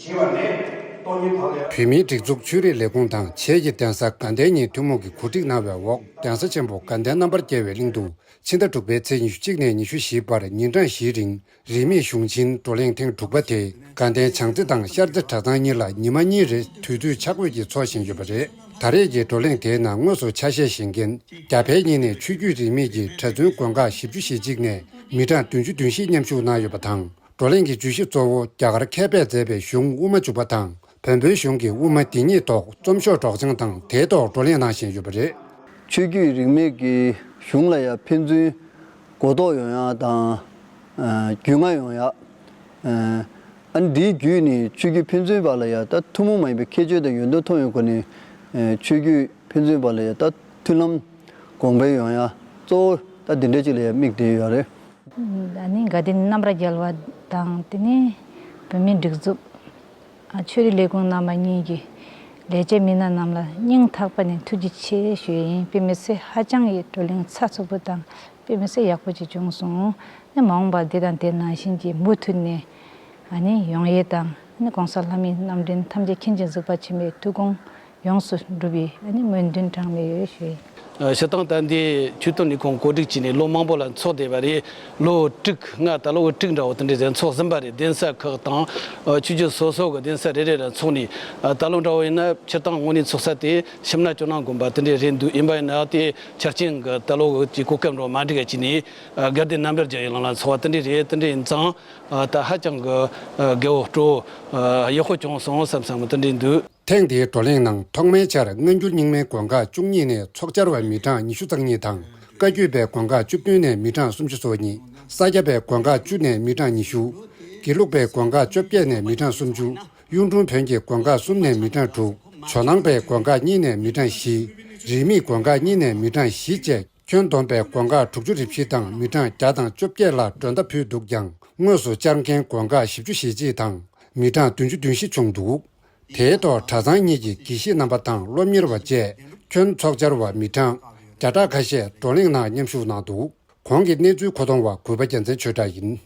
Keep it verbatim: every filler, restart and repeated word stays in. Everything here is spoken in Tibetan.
བྱས་པ་ནས་སྟོང་ཉིད་བག་ལེབ། བོད་མིའི་སྒྲིག་འཛུགས་ཆོས་རིག་ལས་ཁུངས་དང་བྱེས་ཀྱི་གདན་ས་དགའ་ལྡན་གཉིས་ཐུན་མོང་གི་གོ་སྒྲིག་གནང་བའི་འོག་གདན་ས་ཆེན་པོ་དགའ་ལྡན་རྣམ་པར་རྒྱལ་བའི་གླིང་དུ་ཕྱི་ཟླ་དྲུག་པའི་ཚེས་ཉི་ཤུ་གཅིག་ནས་ཉི་ཤུ་བཞིའི་བར་ཉིན་གྲངས་བཞིའི་རིང་རིས་མེད་གཞུང་ཆེན་བགྲོ་གླེང་ཐེངས་དྲུག་པ་དེ་དགའ་ལྡན་བྱང་རྩེ་དང་ཤར་རྩེ་གྲྭ་ཚང་གཉིས་ལ་ཉི་མ་གཉིས་རེ་དུས་ཚོད་ཆ་བགོས་ཀྱིས་འཚོགས་བཞིན་ཡོད་པ་རེད། ད་རེས་ཀྱི་བགྲོ་གླེང་དེའི་ནང་དངོས་སུ་ཆ་ཤས་བཞེས་མཁན་རྒྱ་བལ་གཉིས་ནས་ཆོས་བརྒྱུད་རིས་མེད་ཀྱི་གྲྭ་བཙུན་དགོན་ཁག་བཞི་བཅུ་ཞེ་གཅིག་ནས་མི་གྲངས་བདུན་ཅུ་དོན་བཞི་མཉམ་ཞུགས་གནང་ཡོད་པ་དང་། བགྲོ་གླེང་གི་བརྗོད་གཞི་གཙོ་བོ་རྒྱ་གར་མཁས་པས་མཛད་པའི་གཞུང་དབུ་མ་འཇུག་པ་དང་། བོན་པོའི་གཞུང་གི་དབུ་མ་འདི་ཉིད་ཐོག་རྩོམ་ཤོག་སྒྲོག་སྦྱང་དང་དེའི་ཐོག་བགྲོ་གླེང་གནང་བཞིན་ཡོད་པ་རེད། ཆོས་བརྒྱུད་རིས་མེད་ཀྱི་གཞུང་ལ་ཡང་ཕན་ཚུན་གོ་རྟོགས་ཡོང་ཡ་དང་། ཨ། རྒྱུས་མངའ་ཡོང་ཡ། ཨ་ནི་འདིའི་བརྒྱུད་ནས་ཆོས་བརྒྱུད་ཕན་ཚུན་བར་ལ་ཡང་ད་ཐུན་མོང་མ་ཡིན་པའི་ཁྱད་ཆོས་དང་ཡོན་ཏན་མཐོང་ཡོང་སྒོ་ནས། ཨ། ཆོས་བརྒྱུད་ཕན་ཚུན་བར་ལ་ཡང་ད་མཐུན་ལམ་གོང་འཕེལ་ཡོང་ཡ་གཙོ་བོ་ད་འདི་འདྲ་ཅིག་ལ་ཡང་དམིགས་བསྡད་ཡོད་རེད། ཨ་ནི་དགའ་ལྡན་རྣམ་པར་རྒྱལ་བ་དང་དེ་ནས་བོད་མིའི་སྒྲིག་འཛུགས། ཨ། ཆོས་རིག་ལས་ཁུངས་རྣམ་པ་གཉིས་ཀྱི་ལས་བྱེད་མི་སྣ་རྣམས་ལ་སྙིང་ཐག་པ་ནས་ཐུགས་རྗེ་ཆེ་ཞུ་ཡི་ཡིན། དཔེ་མི་སྲིད་ཧ་ཅང་གི་བགྲོ་གླེང་ཚགས་ཚུད་པོ་དང་དཔེ་མི་སྲིད་ཡག་པོ་ཅིག་བྱུང་སོང་། ཨ་ནི་མ་འོངས་པར་འདི་དང་དེ་ནང་བཞིན་གྱི་མུ་མཐུད་ནས་ཨ་ནི་ཡོང་ཡས་དང་། ཨ་ནི་གོང་ས་ལྷ་མིའི་རྣམ་འདྲེན་ཐམས་ཅད་མཁྱེན་ཅིང་གཟིགས་པ་ཆེན་པོའི་ཐུགས་དགོངས་ཡོངས་སུ་འགྲུབ་པའི་ཨ་ནི་སྨོན་འདུན་གྲངས་མེད་ཡོད་ཞུ་ཡི། ཨ། སྤྱིར་བཏང་ད་འདི་ཆོས་དོན་ལས་ཁུངས་གོ་སྒྲིག་བྱས་ནས་ལོ་མང་པོ་ལ་འཚོགས་བསྡད་པ་རེད། ལོ་དྲུག་ལྔ་ད་ལོ་དྲུག་འདྲ་བོ་དེ་འདྲ་ཟིག་འཚོགས་ཟིན་པ་རེད། གདན་ས་ཁག་དང་། ཨ། ཆོས་བརྒྱུད་སོ་སོ་གི་གདན་ས་རེ་རེ་ལ་འཚོགས་ནས། ཨ། ད་ལོ་འདྲ་བོ་ཡིན་ན་སྤྱིར་བཏང་དངོས་གནས་འཚོགས་ས་དེ་ཤམ་ན་ཇོ་ནང་དགོན་པ་དེ་འདྲ་རེད་འདུག་ཡིན་པ་ཡིན་ན་དེ་ཆ་རྐྱེན་གི་ད་ལོ་གི་གོ་སྐབས་འདྲ་བོ་མ་འགྲིག་ག་བྱས་ནས། ཨ། དགའ་ལྡན་རྣམ་པར་རྒྱལ་བའི་གླིང་ལ་འཚོགས་པ་དེ་འདྲ་རེད། དེ་འདྲ་ཡིན་ཙང་། ཨ། ད་ཧ་ཅང་གི། ཨ། དགའ་བོ་སྤྲོ་བོ། ཨ། ཡག་པོ་བྱུང་སོང་བསམ་བསམ་དེ་འདྲ་འདུག་ཐེངས་འདིའི་བགྲོ་གླེང་ནང་ཐོག་མའི་ཆར་སྔ་འགྱུར་རྙིང་མའི་དགོན་ཁག་བཅུ་གཉིས་ནས་ཚོགས་བཅར་བ་མི་གྲངས་ཉི་ཤུ་རྩ་གཉིས་དང་། བཀའ་བརྒྱུད་པའི་དགོན་ཁག་བཅུ་བདུན་ནས་མི་གྲངས་སུམ་ཅུ་སོ་གཉིས། ས་སྐྱ་པའི་དགོན་ཁག་བཅུ་ནས་མི་གྲངས་ཉི་ཤུ། དགེ་ལུགས་པའི་དགོན་ཁག་བཅོ་བརྒྱད་ནས་མི་གྲངས་སུམ་ཅུ། གཡུང་དྲུང་བོན་གྱི་དགོན་ཁག་གསུམ་ནས་མི་གྲངས་དྲུག་ཇོ་ནང་པའི་དགོན་ཁག་གཉིས་ནས་མི་གྲངས་བཞི། རིས་མེད་དགོན་ཁག་གཉིས་ནས་མི་གྲངས་བཞི་བཅས། ཁྱོན་བསྡོམས་པའི་དགོན་ཁག་དྲུག་ཅུ་རེ་བཞི་དང་མི་གྲངས་བརྒྱ་དང་བཅོ་བརྒྱད་ལ་མགྲོན་བརྡ་ཕུལ་འདུག་ཀྱང་། དངོས་སུ་བཅར་མཁན་དགོན་ཁག་བཞི་བཅུ་ཞེ་གཅིག་དང་མི་གྲངས་བདུན་ཅུ་དོན་བཞི་བྱུང་འདུག་དེའི་ཐོག་གྲྭ་ཚང་གཉིས་ཀྱི་དགེ་བཤེས་རྣམ་པ་དང་སློབ་གཉེར་བ་བཅས་ཁྱོན་ཚོགས་བཅར་བ་མི་གྲངས་བརྒྱ་ཕྲག་ཁ་ཤས་བགྲོ་གླེང་ནང་མཉམ་ཞུགས་གནང་འདུག་གོང་གི་གནས་ཚུལ་མཁོ་གཏོང་བ་གུས་པ་རྒྱལ་མཚན་ཆོས་གྲགས་ཡིན།